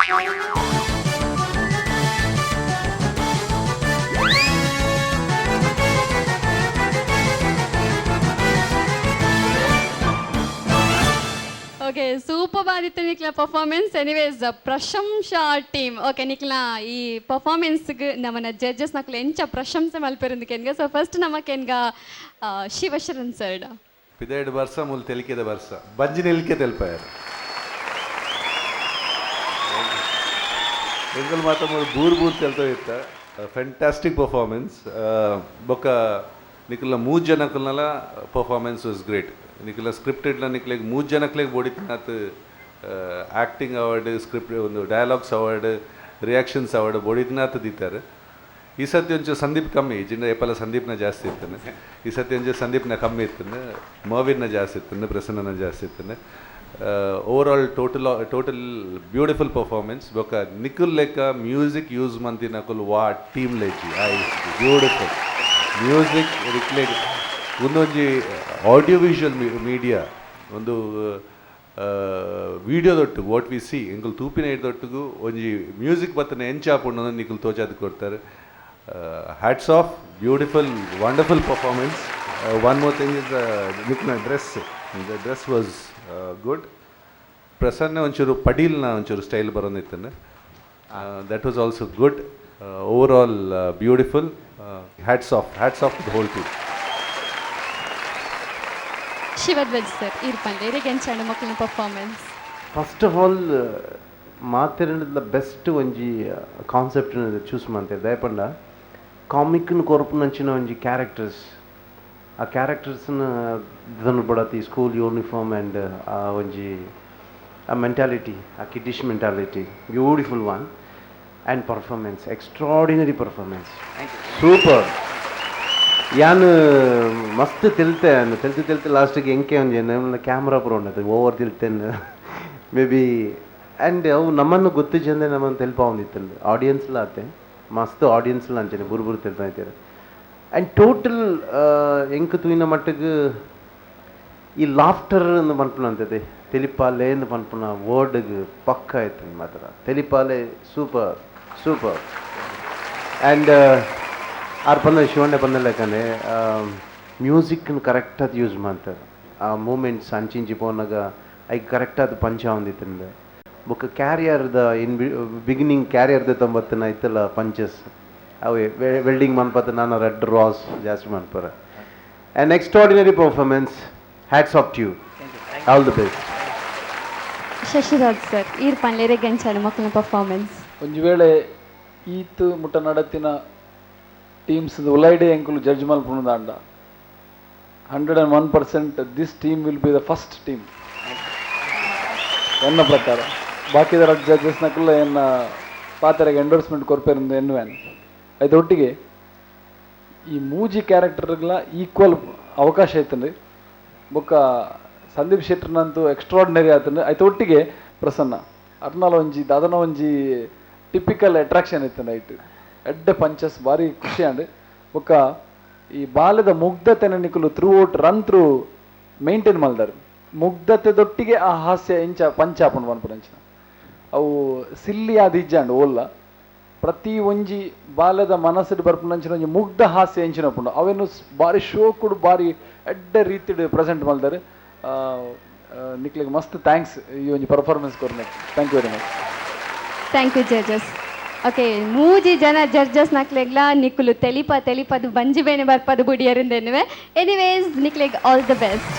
Okay, super ಬಾದಿತ್ತು ನಿಕ್ಲ performance. Anyways, Prashamsa team, okay, ನಿಕ್ಲ ಈ ಪರ್ಫಾರ್ಮೆನ್ಸ್ಗೆ ನಮ್ಮನ್ನ judges ನಕ್ಲು ಎಂಚ ಪ್ರಶಂಸೆ ಮಲ್ಪೆರಂದು. ಸೊ ಫಸ್ಟ್ ನಮ್ಮ ಕೆನ್ಗ ಶಿವಶರಣ್ ಸರ್. ಪಿದೇಡು ಬರ್ಸ ಮೂಲು ತೆಲಿಕೆದ ಬರ್ಸ ಬಂಜಿ ನಿಲ್ಕೆ ತೆಲ್ಪಾಯರು. ಎಂಕಲ್ ಮಾತ ಮೂಲು ಬೂರ್ ಬೂರ್ ತೆಲ್ತ ಇತ್ತ. Fantastic performance. ಬೊಕ್ಕ ನಿಕಲ್ನ ಮೂರು ಜನಕ್ಕಲ್ನಲ performance was great. ನಿಕಲ್ನ ಸ್ಕ್ರಿಪ್ಟೆಡ್ಲ ನಿಕ್ಲೆಗ್ ಮೂರು ಜನಕ್ಲೆಗ್ ಬೋಡಿತ್ತಿನಾತ್ acting award, script ಒಂದು dialogues award, reactions award ಬೋಡಿತ್ತಿನಾತ್ ದೀತಾರೆ. ಈ ಸತಿ ಒಂಚೂರು ಸಂದೀಪ್ ಕಮ್ಮಿ ಜಿಂಡ. ಏಪಲ ಸಂದೀಪ್ನ ಜಾಸ್ತಿ ಇತ್ತಾನೆ. ಈ ಸತಿ ಒಂಚೂರು ಸಂದೀಪ್ನ ಕಮ್ಮಿ ಇತ್ತಾನೆ, ಮರ್ವಿನ್ನ ಜಾಸ್ತಿ ಇತ್ತಾನೆ, ಪ್ರಸನ್ನನ ಜಾಸ್ತಿ ಇತ್ತಾನೆ. Over all total total beautiful performance. ಬೊಕ್ಕ ನಿಖಿಲ್ ಲೆಕ್ಕ ಮ್ಯೂಸಿಕ್ ಯೂಸ್ ಮಂತಿನಕುಲು ವಾ ಟೀಮ್ ಲೆಜ್ಜಿ. I beautiful music ರಿಕ್ಲೆಗ್. ಒಂದೊಂಜಿ audio visual media, ಒಂದು ವಿಡಿಯೋದೊಟ್ಟಿಗೆ what we C, ಎಂಕುಲು ತೂಪಿನ ದೊಟ್ಟಿಗೂ ಒಂಜಿ ಮ್ಯೂಸಿಕ್ ಬತ್ತನ ಎಂಚಾಪುಂಡು ನಿಕುಲು ತೋಜಾದ್ ಕೊಡ್ತಾರೆ. Hats off, beautiful, wonderful performance. One more thing is ನಿಕ್ನ dress, the dress was good. Prasanna ಒಂಚೂರು ಪಡೀಲ್ನ ಒಂಚೂರು style ಬರೋದಿತ್ತಂದ್ರೆ, that was also good. Over all beautiful. Hats off, hats off the whole team. Shivadhwaj sir, ಇರ್ಪಂಡೆ ಇರೆಗ್ ಎಂಚಾಂಡ್ ಮಕ್ಕಳ performance? First of all, ಮಾತೆರ್ನ best ಒಂಜಿ concept choose ಮಾಡ್ತಾರೆ. ದಯಪಂಡ ಕಾಮಿಕ್ನ ಕೊರಪುನಂಚಿನ ಒಂಜಿ characters, ಆ ಕ್ಯಾರೆಕ್ಟರ್ಸ್ನ ಬಡತಿ school uniform and ಆ ಒಂಜಿ ಆ ಮೆಂಟಾಲಿಟಿ, ಆ kiddish mentality, beautiful one. And performance, extraordinary performance, super. ಯಾನ್ ಮಸ್ತ್ ತೆಲ್ತೆ, ತೆಲ್ತೆ ತೆಲ್ತೆ ಲಾಸ್ಟಿಗೆ ಎಂಕೆ ಒಂಜಿ ಕ್ಯಾಮ್ರಾ ಪೂರ ಉಂಡತೆ ಓವರ್ ತಿಲ್ತೇನೆ may be. And ಅವು ನಮ್ಮನ್ನು ಗೊತ್ತಿಜ್ಜಂದೆ ನಮ್ಮನ್ನು ತೆಲ್ಪಾವೊಂದಿತ್ತಂದು ಆಡಿಯನ್ಸ್ಲ ಆತೆ, ಮಸ್ತ್ ಆಡಿಯನ್ಸ್ಲ ಅಂಚನೆ ಬುರು ಬುರು ತೆಲ್ತಾ ಇದ್ದಾರೆ. ಆ್ಯಂಡ್ ಟೋಟಲ್ ಎಂಕ್ ತೂಯಿನ ಮಟ್ಟಿಗೆ ಈ ಲಾಫ್ಟರ್ ಅಂದ್ ಪನ್ಪುನ ಅಂತದೆ, ತೆಲಿಪಾಲೆ ಅಂದ್ ಪನ್ಪುನ ವರ್ಡ್ಗ್ ಪಕ್ಕ ಆಯ್ತು ಮಾತ್ರ. ತೆಲಿಪಾಲೆ super, super. And ಆರ್ ಪಂದ ಶಿವಣ್ಣ ಪಂದ ಲೆಕ್ಕನೆ ಮ್ಯೂಸಿಕ್ನ ಕರೆಕ್ಟಾಗಿ ಯೂಸ್ ಮಾಡ್ತಾರೆ. ಆ ಮೂಮೆಂಟ್ಸ್ ಅಂಚಿಂಚಿ ಪೋನಾಗ ಐಕ್ ಕರೆಕ್ಟಾದ ಪಂಚ ಒಂದಿತ್ತಂದೆ. ಬೊಕ್ಕ ಕ್ಯಾರಿಯರ್ದ ಇನ್ ಬಿಗಿನಿಂಗ್ ಕ್ಯಾರಿಯರ್ದ ತೊಂಬತ್ತನ ಐತಲ್ಲ ಪಂಚಸ್, ಅವೆ ವೆಲ್ಡಿಂಗ್ ಮನ್ಪತ್ತ ನಾನು ರೆಡ್ ರಾಸ್ ಜಾಸ್ತಿ ಮನ್ಪರ. And extraordinary performance, hats off to you, all the best. Shashiraj sir, ಈರ್ ಪನ್ಲೆ ಎಂಚಾಂಡ್ ಮಕ್ಕಳ ಪರ್ಫಾರ್ಮೆನ್ಸ್? ಒಂಜಿ ವೇಳೆ ಈತ್ ಮುಟ್ಟ ನಡತಿನ ಟೀಮ್ಸ್ ಉಲೈಡೆ ಎಂಕುಲು judge ಮಲ್ಪುನು, 101% this team will be the first team ಎನ್ನ ಪ್ರಕಾರ. ಬಾಕಿದ ಜಡ್ಜಸ್ನಕುಲ್ಲ ಎನ್ನ ಪಾತೆರೆಗೆ ಎಂಡೋರ್ಸ್ಮೆಂಟ್ ಕೊರ್ಪೇರಿಂದ ಎನ್ನುವೇನ್. ಒಟ್ಟಿಗೆ ಈ ಮೂಜಿ ಕ್ಯಾರೆಕ್ಟರ್ಗಳ ಈಕ್ವಲ್ ಅವಕಾಶ ಐತನ್ರಿ. ಬೊಕ್ಕ ಸಂದೀಪ್ ಶೆಟ್ಟರ್ನಂತೂ ಎಕ್ಸ್ಟ್ರಾರ್ಡಿನರಿ ಆತಂದ್ರೆ. ಆಯ್ತು, ಒಟ್ಟಿಗೆ ಪ್ರಸನ್ನ ಅರ್ನಾಲ ಒಂಜಿ ದಾದನ ಒಂಜಿ ಟಿಪಿಕಲ್ ಅಟ್ರಾಕ್ಷನ್ ಇತ್ತಂದ್ರೆ ಐಟ್ ಎಡ್ಡೆ ಪಂಚಸ್, ಭಾರಿ ಖುಷಿ ಅಂಡ್. ಬೊಕ್ಕ ಈ ಬಾಲ್ಯದ ಮುಗ್ಧತೆನ ನಿಕುಲು through out run through maintain ಮಲ್ದಾರ್. ಮುಗ್ಧತೆದೊಟ್ಟಿಗೆ ಆ ಹಾಸ್ಯ ಇಂಚ ಪಂಚಾಪುಂಡು ಪನ್ಪುನಂಚಿನ ಅವು ಸಿಲ್ಲಿ ಆದ್ ಇಜ್ಜಾಂಡ್ ಓಲ್ಲ. ಪ್ರತಿ ಒಂಜಿ ಬಾಲ್ಯದ ಮನಸ್ಸುಡು ಬರ್ಪುನಂಚಿನ ಒಂಜಿ ಮುಗ್ಧ ಹಾಸ್ಯ ಎಂಚಿನ ಅವೆನು ಬಾರಿ ಶೋಕುಡು ಬಾರಿ ಎಡ್ಡೆ ರೀತಿಡ್ ಪ್ರೆಸೆಂಟ್ ಮಲ್ದಾರ್. ನಿಕ್ಲೆಗ್ ಮಸ್ತ್ thanks ಈ ಒಂಜಿ performance ಕೊರ್ನೆ. Thank you very much. Thank you, judges. Okay, ಮೂಜಿ ಜನ ಜಡ್ಜಸ್ ನಕ್ಲೆಗ್ಲ ನಿಕುಲು ತೆಲಿಪ ತೆಲಿಪದು ಬಂಜಿ ಬೇನೆ ಬರ್ಪದು ಬುಡಿಯರಿಂದೆನ್ನುವೆ. ಎನಿವೇಸ್, ನಿಕ್ಲೆಗ್ all the best.